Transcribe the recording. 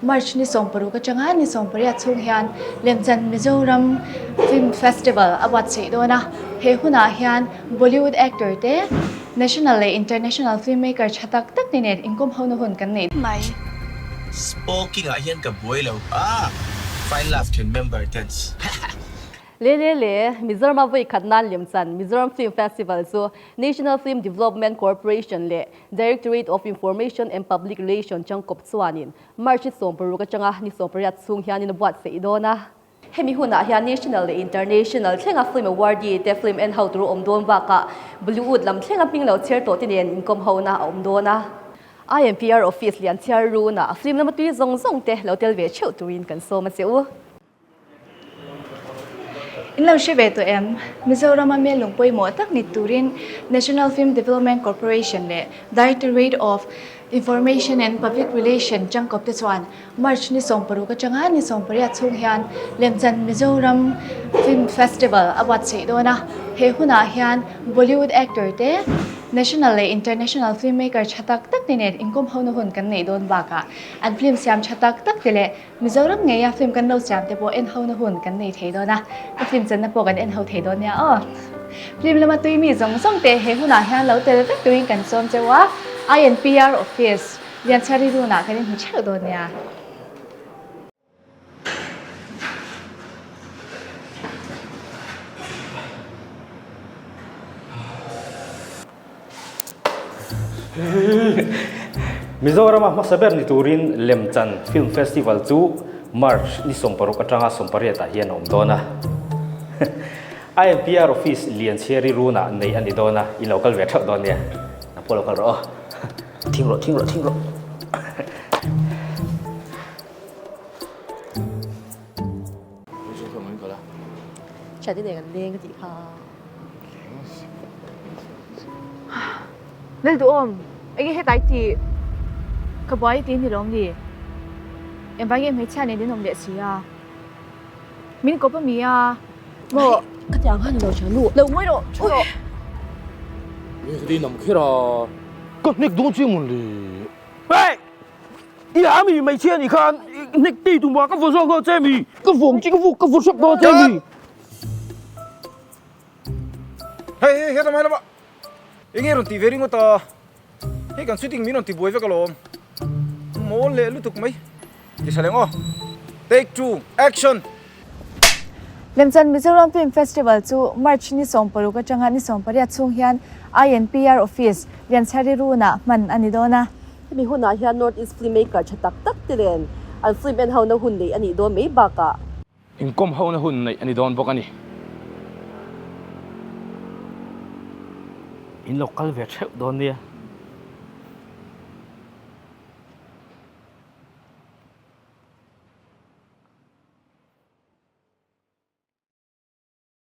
March ni 16 atanga ni 18 chhung hian Lemchan Mizoram Film Festival a buatsaih dawn a. He hunah hian Bollywood actor te, national leh international filmmaker tha tak tak te nen inkawm hona hun kan nei mai. Spoking ah hian ka buai lo a, fine love can member tens. Le le le, Mizoram a vawi khat nan Lemchan Mizoram Film Festival chu National Film Development Corporation leh Directorate of Information and Public Relation changkawp chuanin March ni 16 atanga ni 18 chhung hianin a buatsaih dawn a. Hemi hunah hian National leh International thlenga film awardee te film en ho tur awm dawn bakah Bollywood lam thlenga hming lo chhiar tawh te nen inkawm hona a awm dawn a. IMPR office lian chhiar runah film lama tui zawng zawng te lo tel ve theuh turin kan sawm a che u. In lo hre ve tawh em? Mizorama mel lung pawimawh tak ni turin National Film Development Corporation leh Directorate of Information and Public Relation changkawp te chuan March ni 16 atanga ni 18 chhung hian Lemchan Mizoram Film Festival a buatsaih dawn a. He hunah hian Bollywood actor te, national leh international filmmaker tha tak tak te nen inkawm hona hun kan neih dawn bakah an film siam tha tak tak te leh Mizoram ngeia film kan lo siam te pawh en ho na hun kan nei thei dawn a, ka film channa pawh kan en ho thei dawn nia aw. Film lama tui mi zawng zawng te he hunah hian lo tel vek turin kan sawm cheu a, INPR office Lianchhiari runah kan inhmu theuh dawn nia. Mizorama hmasa ber ni turin Lemchan Film Festival chu March ni 16 atanga 18 ah hian a awm dawn a. IMPR Office Lianchhiari runah neih a ni dawn a, i lo kal ve theuh dawn nia. Nang pawh lo kal rawh aw. Thing rawh, thing rawh, thing rawh. Thiante nen kan leng ka tih kha. Lel duhawm, enge hetlai tih ka buai ti ni lawm ni? Engvang nge hmeichhia nen in awm leh si a? Min kawp a mi a, maw? Ka ti ang kha ni lo tha nu. Lo ngawi rawh, thu rawh. Ka ti nam kher a. Ka hnek dawn che mawn le. Hey! I ha mi hmeichhia nih khan hnek ti tum a, ka vaw zawk dawn che mi. Ka vawng chi ka vuk ka vaw hrep dawn che mi. Hei hei helama helama enge rawn tih ve ringawt a hei kan shooting min rawn ti buai vek alawm mawl leh lutuk mai ti tha leh ngaw take two action. Lemchan Mizoram Film Festival chu March ni 16 atanga ni 18 chhung hian INPR Office, Lianchhari Runah hman a ni dawn a. Hemi hunah hian North East filmmaker tha tak tak te nen an film en hona hun neih a nih dawn mai bakah, Inkawm hona hun neih a ni dawn bawk a ni. In lo kal ve theuh dawn nia.